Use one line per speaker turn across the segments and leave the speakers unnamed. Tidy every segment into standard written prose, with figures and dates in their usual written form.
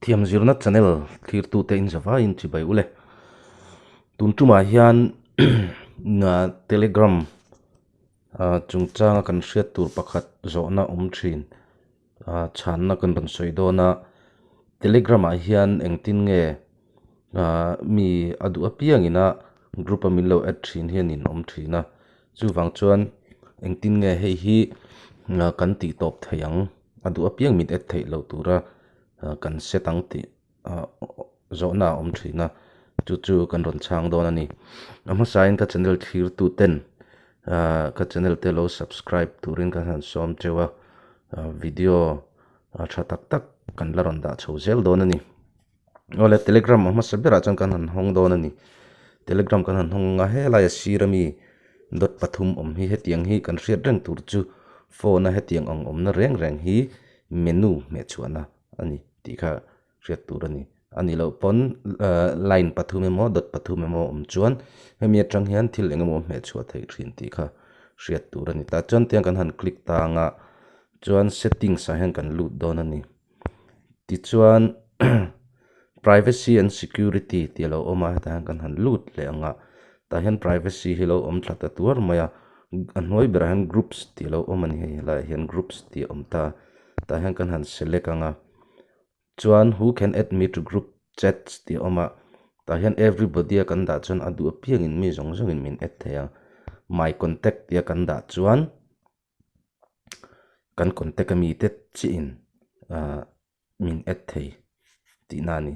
Thiam zirna channel thlirtute in zavaiin chibai ule. Tun tumah hian Telegram chungchanga kan hriat tur pakhat zawhna awm thin chhanna kan rawn sawi dawn a. Telegram ah hian engtin nge mi a duh apiang ina group a min lo add thin hian in awm thin a. Chuvang chuan engtin nge hei hi kan tih tawp theih ang a duh apiang min add theih loh tura kan set ang tih zawhna a awm thin a chu chu kan rawn chhang dawn a ni. A hmasain ka channel thlir tu ten ka channel te lo subscribe turin ka han sawm teuh a video tha tak tak kan la rawn dah chho zel dawn a ni. Awle telegram a hmasa berah chuan kan han hawng dawn a ni. Telegram kan han hawng ang a helai a sir ami dot pathum awm hi hetiang hi kan hriat reng tur chu phone a hetiang ang awmna reng reng hi menu hmeh chhuahna a ni tih kha hriat tur a ni. A nih loh pawn line pathum emaw dot pathum emaw awm chuan hemi atang hian thil eng emaw hmeh chhuah theih thin tih kha hriat tur a ni. Tah chuan tiang kan han click tang a chuan settings ah hian kan lut dawn a ni. Tichuan privacy and security tih a lo awm a hetah hian kan han lut leh ang a tah hian privacy hi lo awm thla ta tuar mai a a hnuai berah hian groups tih a lo awm a ni hei helaiah hian groups tih a awm ta tah hian kan han select ang a chuan who can add me to group chats tih a awm a tah hian everybody a kan dah chuan a duh apiangin mi zawng zawngin min add thei a my contact tih a kan dah chuan. Kan contact a mite chiahin ah min add thei tihna a ni.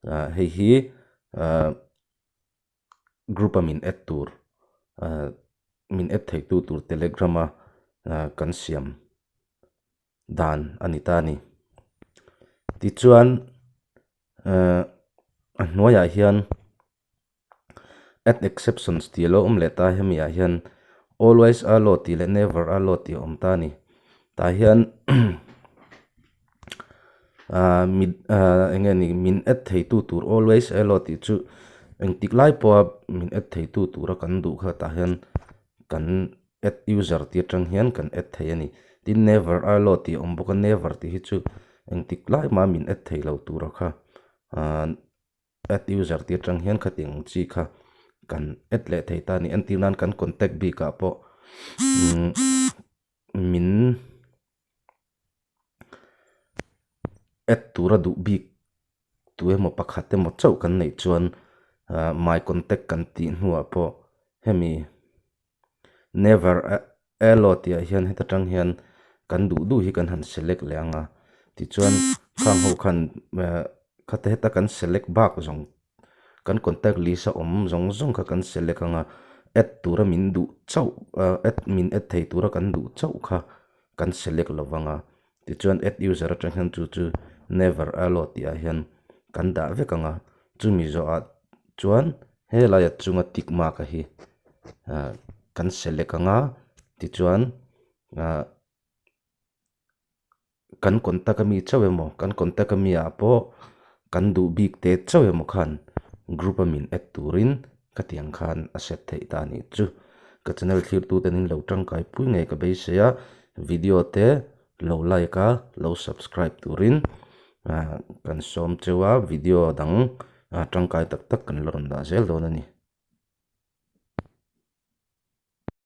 Ah hei hi ah group a min add tur ah min add thei tu tur telegram a ah kan siam dan a ni ta a ni. Tichuan ah a hnuaiah hian. Add exceptions tih a lo awm leh ta hemi ah hian always allow tih leh never allow tih a awm ta a ni. Tah hian ah mi ah eng nge ni min add thei tu tur always allow tih chu engtik lai pawha min add thei tu tura kan duh kha tah hian kan add user tih atang hian kan add thei a ni. Tin never allow tih a awm bawk a never tih hi chu engtik lai mah min add thei lo tura kha ah. Add user tih atang hian khatiang ang chi kha kan add leh thei ta a ni. Entir nan kan contact bikah pawh min add tura duh bik tu emaw pakhat emaw chauh kan neih chuan my contact kan tih hnuah pawh hemi Never allow tih ah hian heta tang hian kan duh duh hi kan han select leh ang a tichuan khang ho khan khata heta kan select bak zawng kan contact list a awm zawng zawng kha kan select ang a add tura min duh chauh add min add thei tura kan duh chauh kha kan select lo vang a tichuan add user atang hian chu chu never allow tih ah hian kan dah vek ang a chumi zawh ah chuan Helai a chunga tick mark a hi ah kan select ang a tichuan ah kan contact ami chauh emaw kan contact ami ah pawh kan duh bik te chauh emaw khan group a min add turin khatiang khan a set theih ta a nih chu. Ka channel thlir tute nen lo tangkai pui ngei ka beisei a video te lo like a lo subscribe turin ah kan sawm cheu a video dang tangkai tak tak kan la rawn dah zel dawn a ni.